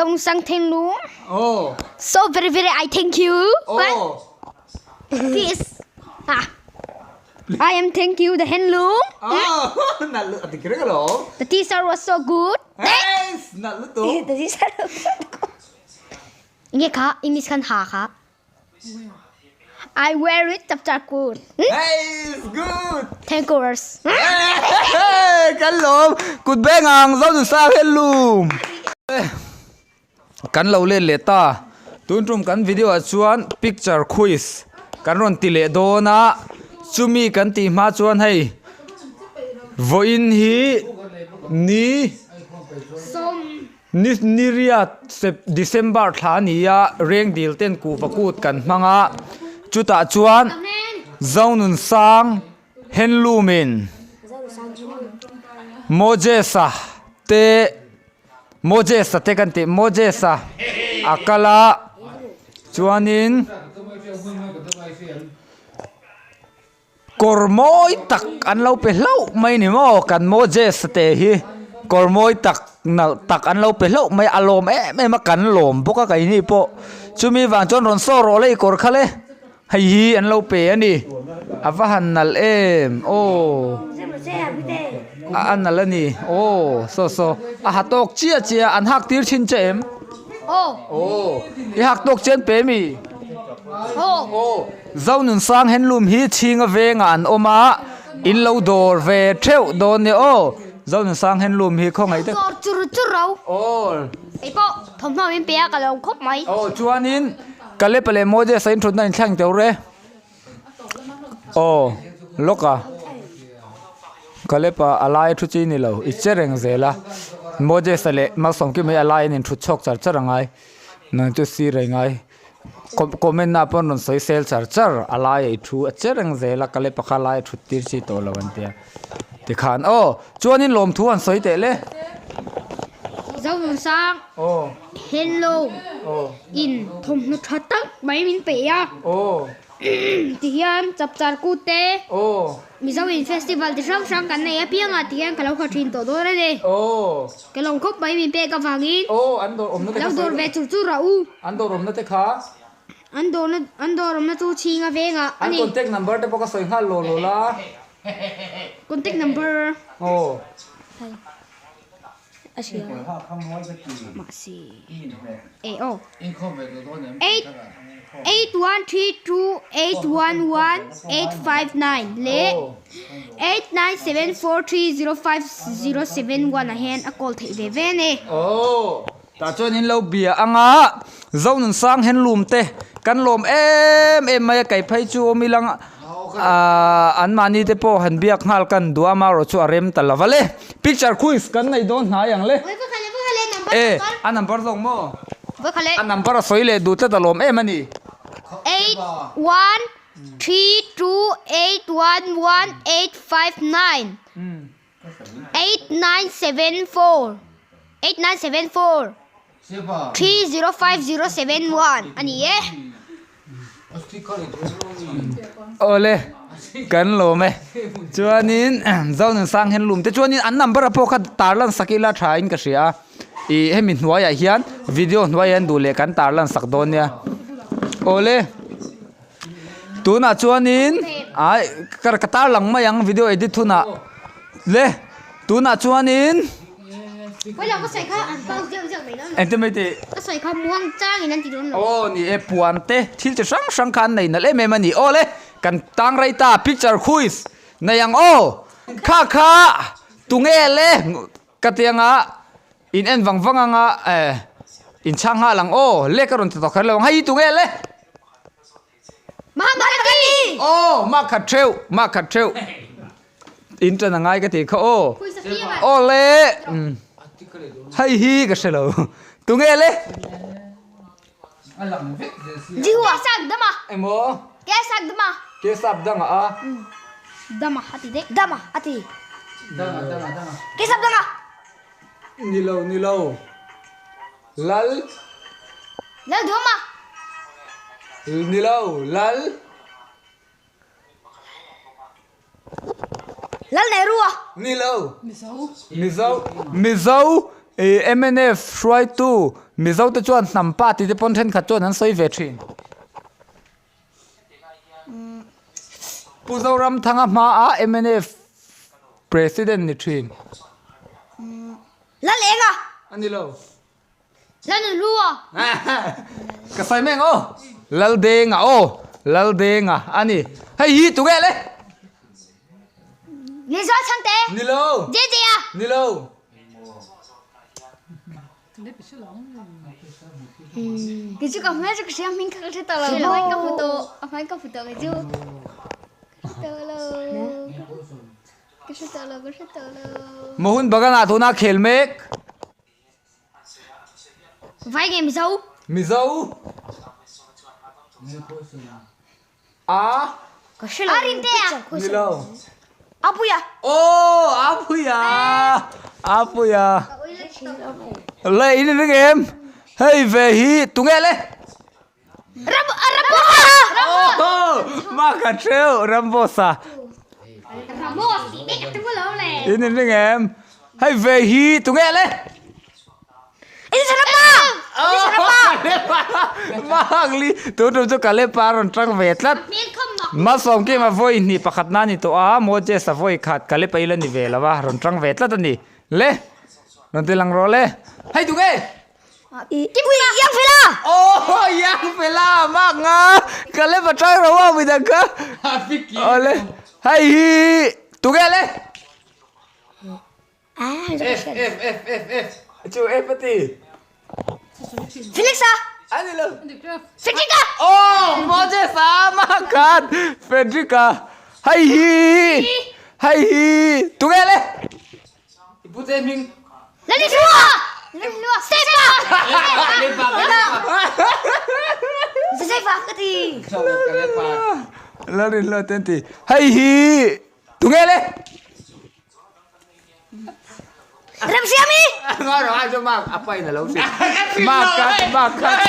Zongsang Thenglung. Oh. So very very I thank you. Oh. Please. Ah. I am thank you the handloom. Oh, nalh a dik reng alawm. The t-shirt was so good. Yes, nalh lutuk. The t-shirt was so good. Nge kha English khan ha kha. I wear it chapchar kut. Yes, good. Thank you. Kan lawm kut beng ang zo nu sa handloom. Kan lo let leh ta. Tun tum kan video ah chuan picture quiz kan rawn ti leh dawn a, chumi kan tih hma chuan hei vawiin hi ni ni ni riat sep December thla a ni a, reng dil ten kuhva kut kan hmang a, chutah chuan Zonunsang handloom in Moses-a te. Moses-a te kan tih Moses-a a kal a chuanin kawr mawi tak an lo pe hlauh mai ni maw kan Moses-a te hi kawr mawi tak nalh tak an lo pe hlauh mai a lawm em em a kan lawm bawk a keini pawh chumi vang chuan rawn saw rawh le i kawr kha le. Hei hi an lo pe a ni, a va han nalh em aw, a nalh a ni aw saw saw a ha tawk chiah chiah an hak tir thin che em? Aw i hak tawk chian pe mi? Aw Zonunsang handloom hi chhinga vengah an awm a, in lo dawr ve theuh dawn nia aw, Zonunsang handloom hi khawngaih tak. Dawr chur chur ro. Aw. Kei pawh thawmhnaw min pe a ka lo khawp mai. Aw chuanin. Kalep leh Moses a inthutna inthleng teuh re. Aw, lawk a. Kalep a a lai thu chi ni lo, i che reng zel a. Moses a leh Malsawmkima hi a lai an inthut chhuak char char angai. Nang chu sir a ingai. Comment na pawn rawn sawi sel char char, a lai a i thu a che reng zel a, Kalep a kha lai a thut tir chi tawh lo an tia. Tikhan aw, chuanin lawmthu an sawi teh le. Zonunsang. Aw. Hello in thawmhnaw tha tak mai min pe a tihian chapchar kut te Mizo in festival ti hrang hrang kan nei apiang ah tihian ka lo kha thin tawh dawn a ni ka lawm khawp mai min pek avangin lo dawr ve chur chur rawh u an dawr awmna te kha an dawrna an dawr awmna chu chhinga vengah a an ni contact number te pawh ka sawi nghal law law la contact number a hria mahse eh aw 8 8 1 3 2 8 1 1 8 5 9 leh 8 9 7 4 3 0 5 0 7 1 ah hian a call theih ve ve a ni. Aw tah chuan in lo bia anga Zonunsang handloom te kan lawm em em mai a kei phei chu awm ilang Ahh an mahni te pawh han biak nghal kan duh a amaherawh chu a rem ta lova le. Picture quiz kan nei dawn hnai ang le. E a number zawk maw? A number a sawi leh duh tlat a lawm em a ni. 8 1 3 2 8 1 1 8 5 9 8 9 7 4 8 9 7 4 3 0 5 0 7 1 a ni e. Awle kan lawm e chuanin Zonunsang handloom te chuanin an number ah pawh kha tarlan sak ila tha in ka hria a ih hemi hnuaiah hian video hnuaiah hian duh leh kan tarlan sak dawn nia awle tunah chuanin ai ka tarlang mai ang video edit hunah le tunah chuanin. Engtin mai tih? Aw ni e puan te thil chi hrang hrang kha an nei nalh em em a ni. Aw le kan tang rei ta picture quiz nei ang aw. Kha kha tunge le ka ti anga in en vang vang anga eh in chhang nghal ang aw le ka rawn ti tawh kher lo ang hei hi tunge le. Mahatma Gandhi! Aw mah khat theuh mah khat theuh in tan a ngai ka tih kha aw aw le hei hi ka hre lo tunge le Jihu sak dama emaw ke sak dama ke sap danga a dama ati dek dama ati danga danga danga ke sap danga nilo nilo Lal. Lal Duhawma. Ni lo, Lal. Lal Nehru-a. Ni lo. Mizo. Mizo. Mizo mnf hruaitu Mizo te chuan hnam pa tih te pawn thenkhat chuan an sawi ve thin. Pu Zoramthanga hmaa mnf President ni thin. Lal eng a! A ni lo. Lal Nunhlu a! Ka sawi mek aw. Lal Denga aw. Lal Denga a ni. Hei hi tunge le? Ni Zawl Chhangte. Ni lo. JJ a. Ni lo. Kei chu ka hmel chu ka hria hming kha ka hre tawh lo. A hmai ka hmu tawh. A hmai ka hmu tawh kei chu. Ka hre tawh lo. Ka hre tawh lo ka hre tawh lo. Mohun Bagan ah tuna khel mek. Vai nge Mizo? Mizo. A. Ka hre lo. A rinte a. Ni lo. Apuia. Aw Apuia. Apuia. Le in ring em? Hei ve hi tunge le? Ram Rambosa. Oh, ma ka theu Rambosa. Ramos tih te ka tum lo le. In ring em? Hei ve hi tunge le? Mahangli tun tum chu Kalepa a rawn tang ve tlat. Malsawmkim a vawi hnih pakhat na ni tawh a, Moses a vawi khat Kalepa ila ni ve lo a, rawn tang ve tlat a ni. Le, rawn ti lang rawh le. Hei tuk e! Aw, Yang Fela mak nga! Kalepa tang ro a midang kha. Awle, hei hi tuk e le? F F F F F chu F a ti. Felix a. A ni lo. Frederick a. Oh Moses a ma khat Frederick a. Hei hi hei hi tunge le. I pu te hming. Lalhlua. Lalhlua. Sefa. Sefa ka ti. Lalhlua ten ti. Hei hi tunge le. Ramsiami! Nga ro a chu mak a pain a lo hril. Mak kat mak kat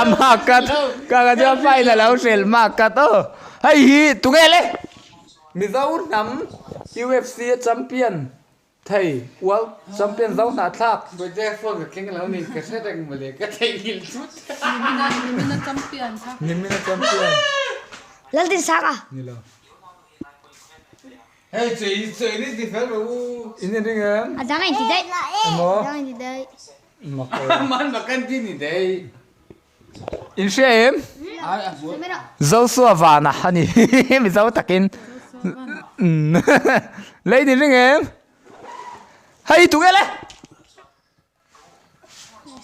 a mak kat ka ka chu a pain a lo hril mak kat aw. Hei hi tunge le? Mizo hnam UFC a champion thei world champion zo hnahthlak. Project phone ka tling lo ni ka hre reng mawle ka theihnghilh thut. Nimina champion kha. Nimina champion. Laldinsanga. Ni lo. Hei chei chei ni ti fel rawh u. In in ring em? A dang a inti daih. Emaw? A dang a inti daih. Man makan ti ni daih. In hria em? Joshua vana a ni. Mizo takin. Lei in ring em? Hei tunge le?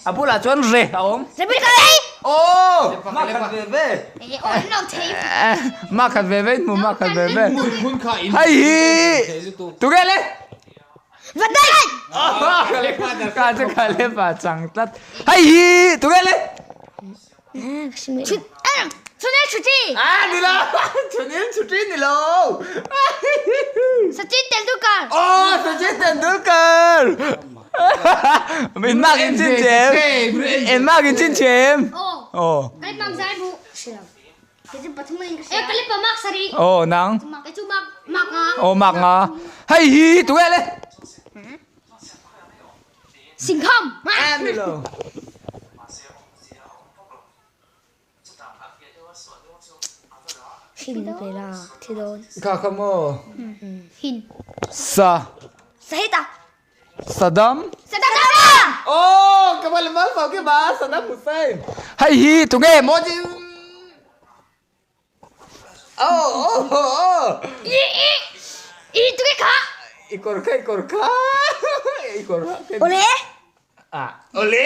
A bulah chuan re a awm. Aw ma khat ve ve. Ma khat ve ve in hmu ma khat ve ve. Hei hi tunge le? Ka chu ka le pa chang tlat. Hei hi tunge le? Sunil Chhetri. Ah ni lo. Sunil Chhetri ni lo. Sachin Tendulkar. Oh Sachin Tendulkar. In mak in chin chem. In mak in chin chem. Oh. Oh. Oh nang. Oh mak nga. Hei hi tu nge le. Singham. Ah ni lo. Hin pe la thi dawn. Kha kha maw? Hin. Sa. Sahita. Saddam. Saddam. Oh, ka mal mal sau ke ba Saddam Hussein. Hei hi tu nge mo ji. Oh oh oh. I i i tu nge kha. I kawr kha i kawr kha. I kawr kha. Ole. Ah, ole.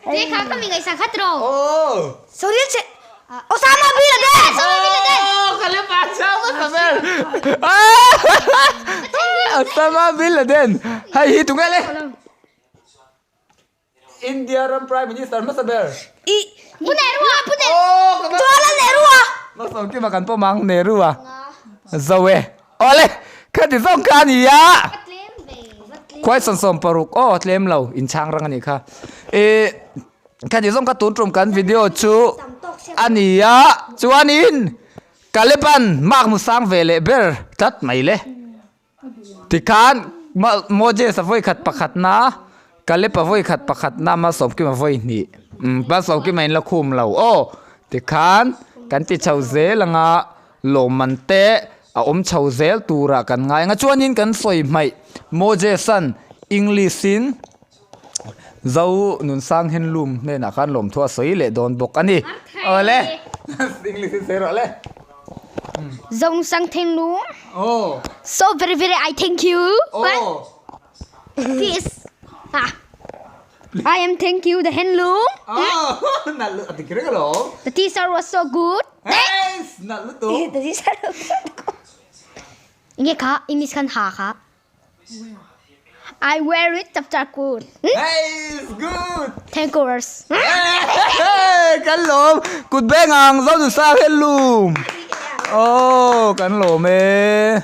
Te kha ka mi ngaihsak khat ro. Oh. Sorry che. Osama bin Laden. Osama bin Laden. Oh, ka le pa chau ma sa ber. Osama bin Laden. Hei hi tunge le. India ram Prime Minister hmasa ber. I Pu Nehru a, Pu Nehru. Oh, ka va. Jawaharlal Nehru a. Hmasawm kima kan pawm ang Nehru a. Zo e. Awle, khati zawng kha a ni a. Question 16 aw tlem lo inchhang rang a nih kha. I khati zawng kha tun tum kan video chu a ni a. Chuanin Kalepan mark hmu sang ve leh ber tlat mai le. Tikhan Moses a vawikhat pakhatna. Kalepa vawi khat pakhatna Malsawmkima vawi hnih umm Malsawmkima in la khum lo aw tikhan kan ti chho zel anga lawmman te a awm chho zel turah kan ngai ang a chuanin kan sawi hmaih Moses-a'n English in Zo Nunsang Handloom hnenah khan lawmthu a sawi leh dawn bawk a ni. Awle English in sawi rawh le. Zo Nunsang Handloom. Aw. So very very I thank you. Aw. This. Ah. I am thank you the handloom. Aw, nalh a dik reng alawm. The t-shirt was so good. Yes, nalh lutuk. The t-shirt was so good. Nge kha English khan ha kha. I wear it chapchar kut. Nice, good. Thank you. Hey, kan lawm. Kut beng ang zo nu sa handloom. Oh, kan lawm e.